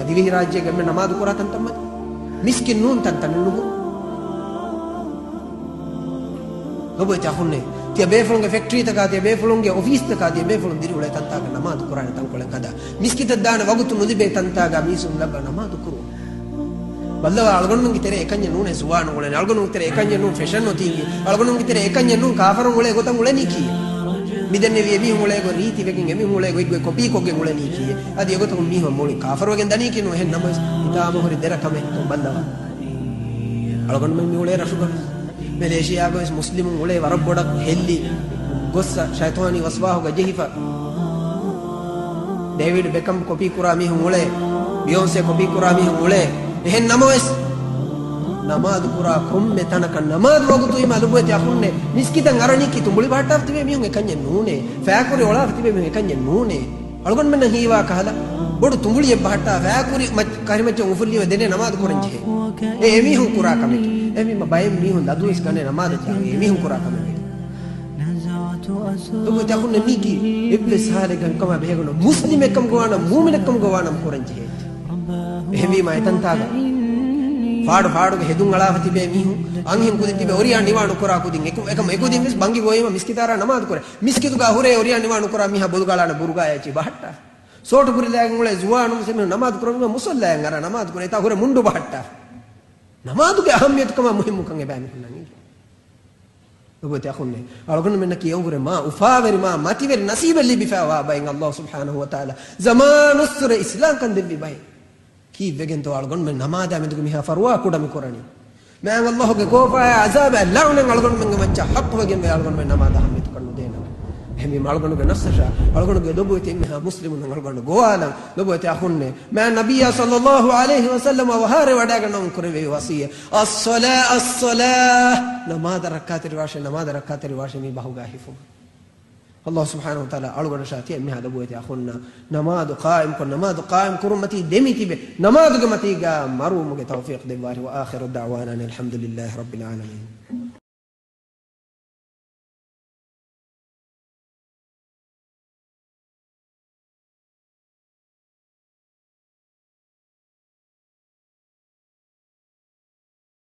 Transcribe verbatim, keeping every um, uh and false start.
ދިވެހިރާއްޖޭގަ އެންމެ ނަމާދު ކުރާ ތަންތަން މަތި. މިސްކިތް ނޫން ތަންތަނެއް ނުހުރު. ލޮބުވެތި އަޚުންނޭ، ތިޔަ ބޭފުޅުންގެ ފެކްޓްރީތަކާ، ތިޔަ ބޭފުޅުންގެ އޮފީސްތަކާ، ތިޔަ ބޭފުޅުން ދިރިއުޅޭ ތަންތާގަ ނަމާދު ކުރާނެ ތަންކޮޅެއް ހަދާ. މިސްކިތަށް ދާނެ ވަގުތު ނުލިބޭ ތަންތާގަ މީސުން ލައްވާ ނަމާދު ކުރުން. ބައްލަވާ، އަޅުގަނޑުމެންގެ ތެރޭ އެކަންޏެއް ނޫނޭ ޒުވާނު އުޅެނީ. އަޅުގަނޑުމެންގެ ތެރޭ އެކަންޏެއް ނޫން ފެޝަން އޮތީކީ. އަޅުގަނޑުމެންގެ ތެރޭ އެކަންޏެއް ނޫން ކާފަރުން އުޅޭ ގޮތަށް އުޅެނީކީ. މިދެންނެވި އެމީހުން އުޅޭ ގޮތް ރީތިވެގެން، އެމީހުން އުޅޭ ގޮތް ގޮތް ކޮޕީކޮށްގެން އުޅެނީކީ. އަދި އެގޮތަކުން މީހުން މުޅި ކާފަރުވެގެން ދަނީކީ ނޫން. އެހެން ނަމަވެސް ހިތާމަހުރި ދެރަ ކަމެއް ކޮން ބައްލަވާ. އަޅުގަނޑުމެން މި އުޅޭ ރަށުގަވެސް، މެލޭޝިޔާގަވެސް މުސްލިމުން އުޅޭ ވަރަށް ބޮޑަށް ހެއްލި ގޮއްސަ ޝައިޠާނީ ވަސްވާހުގަ ޖެހިފަ. ޑޭވިޑް ބެކަމް ކޮޕީ ކުރާ މީހުން އުޅޭ، ބިޔޯންސޭ ކޮޕީ ކުރާ މީހުން އުޅޭ. އެހެން ނަމަވެސް، ނަމާދު ކުރާ ކޮންމެ ތަނަކަށް ނަމާދު ވަގުތުވީމަ ލޮބުވެތި އަޚުންނޭ، މިސްކިތަށް އަރަނީކީ ތުނބުޅި ބަހައްޓާފަ ތިބޭ މީހުން އެކަންޏެއް ނޫނޭ. ފައިކުރި އޮޅާފަ ތިބޭ މީހުން އެކަންޏެއް ނޫނޭ. އަޅުގަނޑުމެންނަށް ހީވާ ކަހަލަ، ބޮޑު ތުނބުޅިއެއް ބަހައްޓާ، ފައިކުރި މަ-، ކަރިމައްޗަށް އުފުއްލީމަ ދެނޭ ނަމާދު ކުރަން ޖެހޭ. އެ އެމީހުން ކުރާ ކަމެކޭ. އެހެންވީމަ ބައެއް މީހުން ލަދުވެސް ގަނޭ ނަމާދަށް ޖަހަން. އެމީހުން ކުރާ ކަމެއް ނޫނޭ. ލޮބުވެތި އަޚުންނޭ، މީކީ އެއްވެސް ހާލެއްގަ ކަމާ ބެހޭގަނޑު މުސްލިމެއްކަމުގަ ވާނަމަ، މޫމިނެއްކަމުގަ ވާނަމަ ކުރަން ޖެހޭ. އެހެންވީމަ އެތަންތާގަ ފާޑު ފާޑުގެ ހެދުން އަޅާފަ ތިބޭ މީހުން، އަންހެން ކުދިން ތިބޭ އޮރިޔާ ނިވާ ނުކުރާ ކުދިން، އެކު-، އެކަމަ އެކުދިން ވެސް ބަންގި ގޮވީމަ މިސްކިތާރާ ނަމާދު ކުރޭ. މިސްކިތުގަ ހުރޭ އޮރިޔާ ނިވާ ނުކުރާ މީހާ ބޮލުގަ އަޅާނެ ބުރުގާ އެއްޗި ބަހައްޓާ. ސޯޓު ކުރިލާގެން އުޅޭ ޒުވާނުން ވެސް އެމީހުން ނަމާދު ކުރަން މުސައްލާއަށް އަރާ ނަމާދު ކުރޭ. ތާ ހުރެ މުންޑު ބަހައްޓާ. ނަމާދުގެ އަހައްމިޔަތުކަމާ މުހިއްމުކަން އެބައިމީހުންނަށް އިނގޭ. ލޮބުވެތި އަޚުންނޭ، އަޅުގަނޑުމެންނަކީ އެއަށްވުރެ މާ އުފާވެރި، މާ މަތިވެރި ނަސީބެއް ލިބިފައިވާ ބައެއް. އައްލާހު ސުބްޙާނަހު ވަތަޢާލާ ޒަމާނުއްސުރެ އިސްލާމްކަން ދެއްވި ބައެއް. ކީއްވެގެންތޯ އަޅުގަނޑުމެން ނަމާދާ މެދުގެ މިހާ ފަރުވާ ކުޑަ މި ކުރަނީ؟ މާތް އައްލާހުގެ ކޯފާއާ އަޒާބާ ލަޢުނަތް އަޅުގަނޑުމެންގެ މައްޗަށް ޙައްޤުވެގެންވޭ އަޅުގަނޑުމެން ނަމާދަށް އަހައްމިޔަތުކަން ނުދޭނަމޭ. އެހެންވީމަ އަޅުގަނޑުގެ ނަފްސަށާ، އަޅުގަނޑުގެ ލޮބުވެތި އެންމެހާ މުސްލިމުންނަށް އަޅުގަނޑު ގޮވާލަން. ލޮބުވެތި އަޚުންނޭ، މާތް ނަބިއްޔާ ޞައްލައްލާހު ޢަލައިހި ވަސައްލަމަ އަވަހާރަވެވަޑައިގަންނަވަން ކުރެއްވި ވަޞިއްޔަތް، އައްޞަލާ، އައްޞަލާ، ނަމާދަށް ރައްކާތެރިވާށޭ، ނަމާދަށް ރައްކާތެރިވާށޭ މި ބަހުގާ ހިފުމަށް. އައްލާހު ސުބްޙާނަހު ވަތަޢާލާ އަޅުގަނޑަށާ ތިޔަ އެންމެހާ ލޮބުވެތި އަޚުންނަށް ނަމާދު ޤާއިމްކޮށް، ނަމާދު ޤާއިމް ކުރުންމަތީ ދެމިތިބެ ނަމާދުގެ މަތީގާ މަރުވުމުގެ ތައުފީޤު ދެއްވާށި. وآخر دعوانا أن الحمد لله رب العالمين.